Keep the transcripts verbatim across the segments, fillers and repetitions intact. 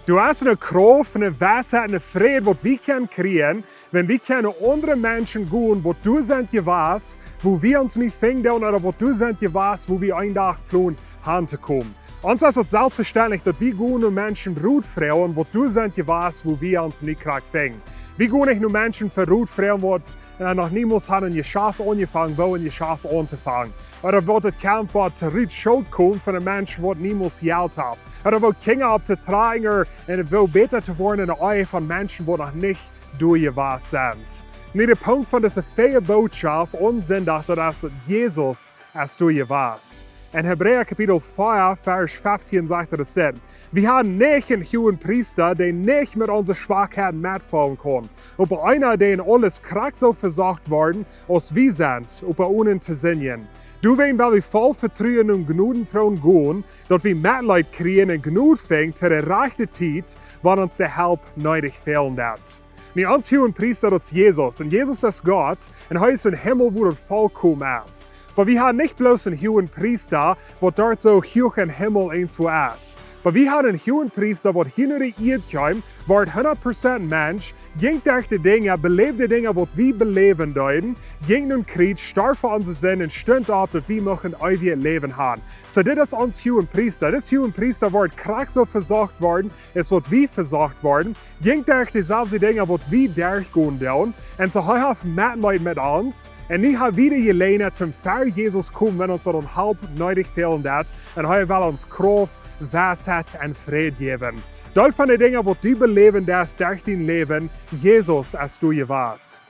Doa es eene Krauft, eene Weisheit, eene Fräd, waut wie kjennen kjrieen, wan wie kjennen aundre Menschen gonen, waut doa sent jewast, wua wie ons nich finjen doonen, ooda waut doa sent jewast, wua wie een Dach plonen han to komen. Ons es daut selfstvestendlich, daut wie gonen no Menschen Rot froagen, waut doa sent jewast, wua wie ons nich krakjt finjen. Wie gonen nich no Menschen fa Rot froagen, waut äh, noch niemols han een Jeschaft aunjefongen, woo een Jeschaft auntofangen. Ooda waut daut kjemt, waut rut Schult kjemt von een Mensch, waut niemols Jelt haft. Ooda woo Kjinja opp to trajen, ooda woo bäta to woaren enne Ehe von Menschen, waut noch nich doa jewast sent. Nu, de Punkt von dise feeje Bootschoft aum Sindach, daut es, daut Jesus es doa jewast. En Hebräa Kapitel vea, Varsch feftieen sajcht et soo: Wie haben nich een Huagenpriesta, dee nich met onse Schwakheiten metfeelen kaun, oba eena, dee en aules krakjt soo vesocht worden, aus wie sent, oba onen to sindjen. Doawäajen well wie voll Vetruen nom Jnodentroon gonen, daut wie Metleet kjrieen un Jnod finjen to de rajchte Tiet, wan ons de Help needich fälen deit. Nu, ons Huagenpriesta, daut es Jesus. Un Jesus es Gott, un hee es em Himmel, wua daut vollkomen es. Oba wie haben nich bloos een Huagenpriesta, waut doa soo huach em Himmel irjentwua es. Oba wie haben een Huagenpriesta, waut hia no de Ieed kjeem, wort hundat Prozent Mensch, jinkj derch de Dinja, beläwd de Dinja, waut wie beläwen deeden, jinkj nom Kjriez, storf fa onse Sind un stunt opp, daut wie muchten eewjet Läwen han. Soo, dit es ons Huagenpriesta. Dis Huagenpriesta wort krakjt soo vesocht worden, aus waut wie vesocht worden, jinkj derch deeselwje Dinja, waut wie derchgonen doonen. Un soo, hee haft Metleet met ons. Un nu ha wie de Jeläajenheit toom ver Jesus komen, wan ons daut aun Help needich fälen deit. Un hee well ons Krauft, Weisheit un Fräd jäwen. Deel von de Dinja, waut du beläwen deist derch dien Läwen, Jesus es doa jewast.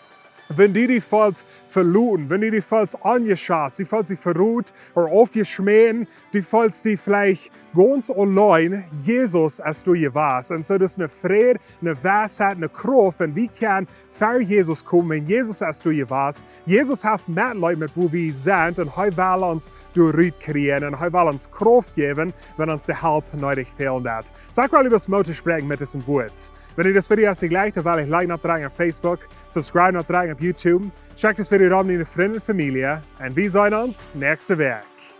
Wan du die feelst veloten, wan du die feelst onjeschätzt, du feelst die verrot ooda aufjeschmäten, du feelst die veleicht gaunz auleen, Jesus es doa jewast. Un soo, daut es eene Fräd, eene Weisheit, eene Krauft, un wie kjennen ver Jesus komen, un Jesus es doa jewast. Jesus haft Metleet met wua wie sent, un hee well ons doa rut kjrieen, un hee well ons Krauft jäwen, wan ons de Help needich fälen deit. Soo, ekj well die Moot toospräakjen met dise Wieed. Wan die dit Video haft jejlikjt, dan well ekj Like oppdrekjen opp Facebook, Subscribe oppdrekjen opp YouTube. Schekj dit Video dan aun diene Frind un Famielje. Un wie seenen ons näakjste Wäakj.